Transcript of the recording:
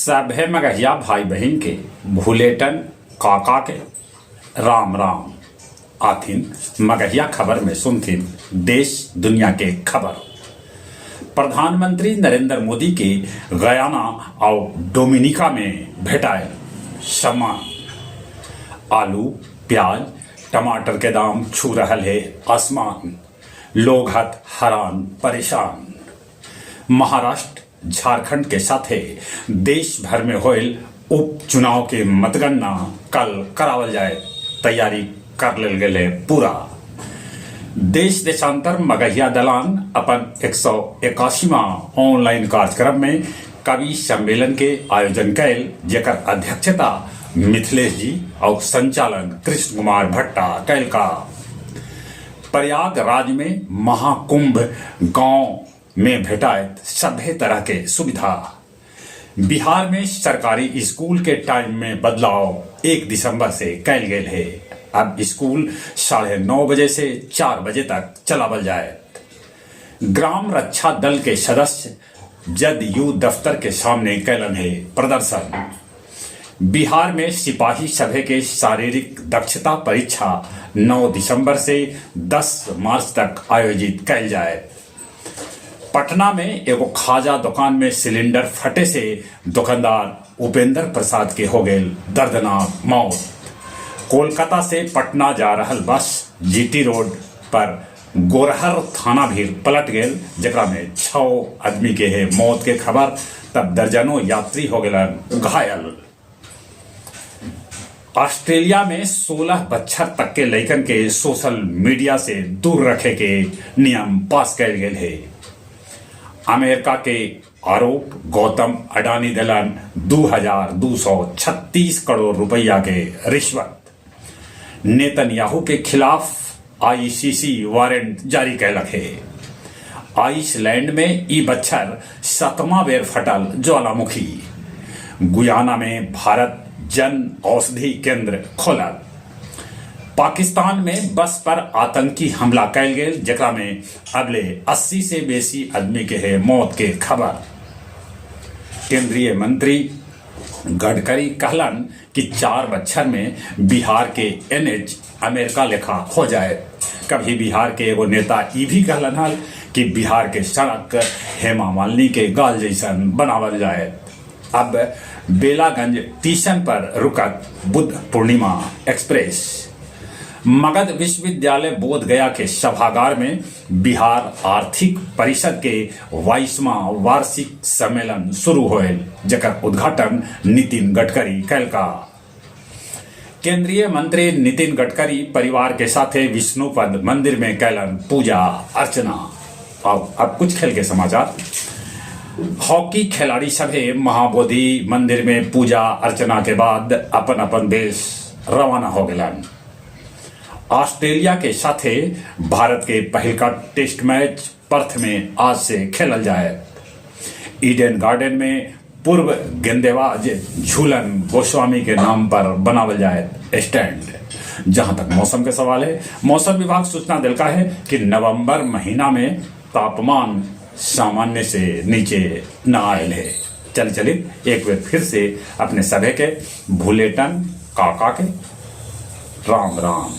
सभे मगहिया भाई बहिन के भुलेटन काका के राम राम। आथिन मगहिया खबर में सुनथिन देश दुनिया के खबर। प्रधानमंत्री नरेंद्र मोदी के गयाना आउ डोमिनिका में भेटायल सम्मान। आलू, प्याज, टमाटर के दाम छू रहल हे आसमान, लोग हथ हरान परेशान। महाराष्ट्र, झारखंड के साथे देश भर में होयल उपचुनाव के मतगणना कल करावल जाए, तैयारी कर लेल गेल हे पूरा। देश देशांतर मगहिया दलान अपन 181वां ऑनलाइन कार्यक्रम में कवि सम्मेलन के आयोजन कैल, जेकर अध्यक्षता मिथिलेश जी और संचालन कृष्ण कुमार भट्टा कैल का। प्रयागराज में महाकुंभ गांव में भेटायत सभे तरह के सुविधा। बिहार में सरकारी स्कूल के टाइम में बदलाव 1 दिसंबर से कैल गेल है। अब स्कूल 9:30 बजे से 4 बजे तक चलावल जाए। ग्राम रक्षा दल के सदस्य जदयू दफ्तर के सामने कैलन है प्रदर्शन। बिहार में सिपाही सभे के शारीरिक दक्षता परीक्षा 9 दिसंबर से 10 मार्च तक आयोजित कैल जाए। पटना में एगो खाजा दुकान में सिलेंडर फटे से दुकानदार उपेंद्र प्रसाद के हो गए दर्दनाक मौत। कोलकाता से पटना जा रहल बस जीटी रोड पर गोरहर थाना भी पलट गेल, जेकरा में 6 आदमी के है मौत के खबर, तब दर्जनों यात्री हो गेलन घायल। ऑस्ट्रेलिया में 16 बच्छर तक के लइकन के सोशल मीडिया से दूर रखे के नियम पास कैल गेल है। अमेरिका के आरोप गौतम अडानी दिलन 2236 करोड़ रुपया के रिश्वत। नेतन्याहू के खिलाफ आईसीसी वारंट जारी कैलक है। आइसलैंड में ई बच्छर 7वां बेर फटल ज्वालामुखी। गुयाना में भारत जन औषधि केंद्र खोलल। पाकिस्तान में बस पर आतंकी हमला कैल गेल, जेकरा में अबले 80 से बेसी आदमी के है मौत के खबर। केंद्रीय मंत्री गडकरी कहलन कि 4 बच्छर में बिहार के एनएच अमेरिका लेखा हो जाए। कभी बिहार के एगो नेता ई भी कहलन हल कि बिहार के सड़क हेमा मालिनी के गाल जैसन बनावल जाए। अब बेलागंज टीशन पर रुकत बुद्ध पूर्णिमा एक्सप्रेस। मगध विश्वविद्यालय बोध गया के सभागार में बिहार आर्थिक परिषद के 22वां वार्षिक सम्मेलन शुरू होयल, जकर उद्घाटन नितिन गडकरी कैलका। केंद्रीय मंत्री नितिन गडकरी परिवार के साथे विष्णुपद मंदिर में कैलन पूजा अर्चना। अब कुछ खेल के समाचार। हॉकी खिलाड़ी सभे महाबोधि मंदिर में पूजा अर्चना के बाद अपन अपन देश रवाना हो गेलन। ऑस्ट्रेलिया के साथे भारत के पहिलका टेस्ट मैच पर्थ में आज से खेलल जाए। ईडन गार्डन में पूर्व गेंदेबाज झूलन गोस्वामी के नाम पर बनावल जाए स्टैंड। जहां तक मौसम के सवाल है, मौसम विभाग सूचना दिलका है कि नवंबर महीना में तापमान सामान्य से नीचे न आयल है। चल चलित एक बार फिर से अपने सभे के भुलेटन काका के राम राम।